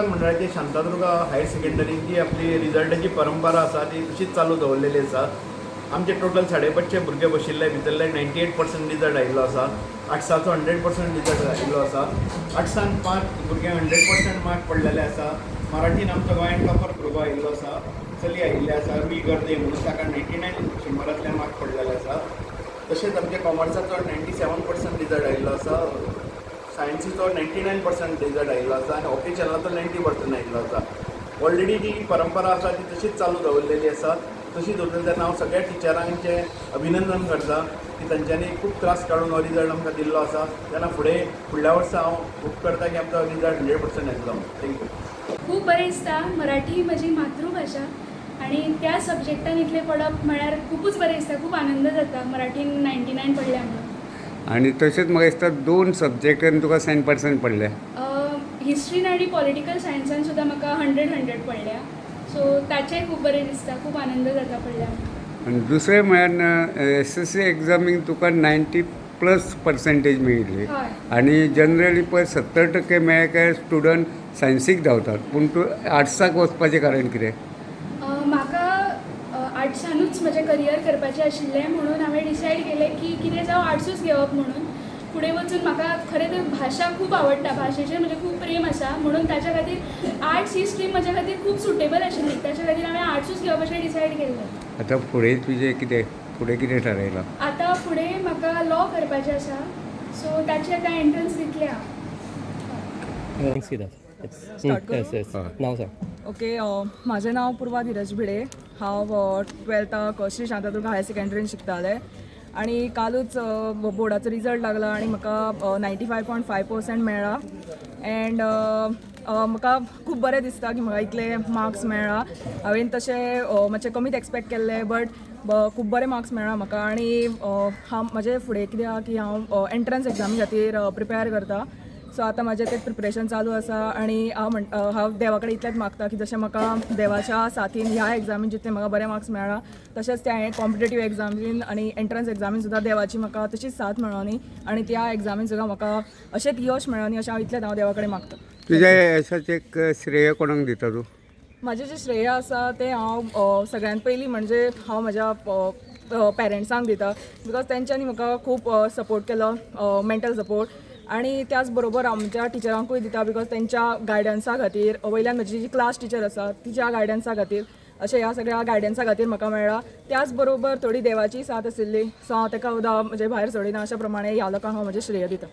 मंडळाची Shantadurga higher secondary जी आपली रिजल्टाची परंपरा आसा ती तशीच चालू दवरलेली आसा. आमचे टोटल 550 भुरगे बशिल्ले, भितरले 98% रिजल्ट आयिल्लो आसा. आर्ट्साचो 100% रिजल्ट आयिल्लो आसा. आर्ट्सान पांच भुरग्यांक 100% मार्क पडलेले आसा. मराठीन आमचो गोंयान टॉपर भुरगो आयिल्लो आसा, चली आयिल्ले आसा रुई गर्दे म्हणून, ताका 99 100रांतले मार्क पडलेले आसा. तशेंच आमच्या कॉमर्साचो 97% रिजल्ट आयिल्लो आसा, सायन्सीचो 99% रिजल्ट आयिल्लो आसा आनी वोकेशनलाचो 90% आयिल्लो आसा. ऑलरेडी जी परंपरा आसा ती तशीच चालू दवरलेली आसा. तशी दवरलेली तेन्ना हांव सगळ्या टिचरांचें अभिनंदन करता की तांच्यांनी खूब त्रास काडून हो रिजल्ट आमकां दिल्लो आसा. तेन्ना फुडें फुडल्या वर्सा हांव होप करता की आमचो रिजल्ट 100% येतलो. Thank you. खूब बरें दिसता. मराठी ही म्हजी मातृभाशा आनी त्या सब्जेक्टान इतलें पडप म्हळ्यार खुबूच बरें दिसता. खूब आनंद जाता मराठीन 99 पडल्या म्हणून. आनी तशेंच म्हाका दिसता दोन सब्जेक्टान तुका 100% पडले. हिस्ट्रीन आनी पॉलिटिकल सायन्सान सुद्दां म्हाका 100 100 पडल्या, सो ताचेंय खूब बरें दिसता. खूब आनंद जाता पडल्या म्हणून. आनी दुसरें म्हळ्यार एसएससी एग्जामीक तुका 90+ पर्सेंटेज मेळिल्ली. आनी जनरली पळय, 70% मेळ्ळे काय स्टुडंट सायन्सीक धांवतात, पूण तूं आर्ट्साक वचपाचें कारण कितें? म्हाका आर्ट्सानूच म्हजें करियर करपाचें आशिल्लें, म्हणून हांवें डिसायड केलें की कितें जावं, आर्ट्सूच घेवप म्हणून. फुडें वचून म्हाका खरें तर भाशा खूब आवडटा, भाशेचेर म्हजें खूब प्रेम आसा, म्हणून ताच्या खातीर आर्ट्स ही स्ट्रीम म्हज्या खातीर खूब सुटेबल आशिल्ली. ताच्या खातीर हांवें आर्ट्सूच घेवप अशें डिसायड केल्लें. आतां फुडें तुजें कितें, फुडें कितें थारायलां? आतां फुडें म्हाका लॉ करपाचें आसा, सो ताची आतां एंट्रन्स दितलें हांव. Thanks, Siddharth. Start करूं? Yes. हय. नाव सांग. ओके, म्हाजें नांव पूर्वा धीरज भिडे. हांव ट्वेल्थाक श्री शांतादुर्गा हायर सेकंडरीन शिकतालें आनी कालूच बोर्डाचो रिजल्ट लागला आनी म्हाका 95.5% मेळ्ळा. एंड म्हाका खूब बरें दिसता की म्हाका इतले मार्क्स मेळ्ळा. हांवें तशें मातशें कमीच एक्सपेक्ट केल्ले, बट खूब बरे मार्क्स मेळ्ळा म्हाका. आनी हांव म्हजें फुडें कितें आहा की हांव एंट्रन्स एग्जामी खातीर प्रिपेर करता. सो आतां म्हाजें तें प्रिपरेशन चालू आसा आनी हांव म्हण हांव देवा कडेन इतलेंच मागता की जशें म्हाका देवाच्या साथीन ह्या एग्जामीन जितले म्हाका बरे मार्क्स मेळ्ळा, तशेंच त्या कॉम्पिटेटीव एग्जामीन आनी एंट्रन्स एग्जामीन सुद्दां देवाची म्हाका तशीच साथ मेळोनी आनी त्या एग्जामीन सुद्दां म्हाका अशेंच यश मेळोनी, अशें हांव इतलेंच हांव देवा कडेन मागता. तुज्या येसाचें एक श्रेय कोणाक दिता तूं? म्हाजें जें श्रेय आसा तें हांव सगळ्यांत पयलीं म्हणजे हांव म्हज्या पेरंट्सांक दिता, because तेंच्यांनी म्हाका खूब सपोर्ट केलो, मेंटल सपोर्ट. आनी त्याच बरोबर आमच्या टिचरांकूय दिता, because तेंच्या गायडन्सा खातीर, वयल्यान म्हजी जी क्लास टिचर आसा तिच्या गायडन्सा खातीर, अशें ह्या सगळ्या गायडन्सा खातीर म्हाका मेळ्ळा. त्याच बरोबर थोडी देवाची साथ आशिल्ली, सो हांव ताका सुद्दां म्हजे भायर सोडिना. अशा प्रमाणे ह्या लोकांक हांव म्हजें श्रेय दिता.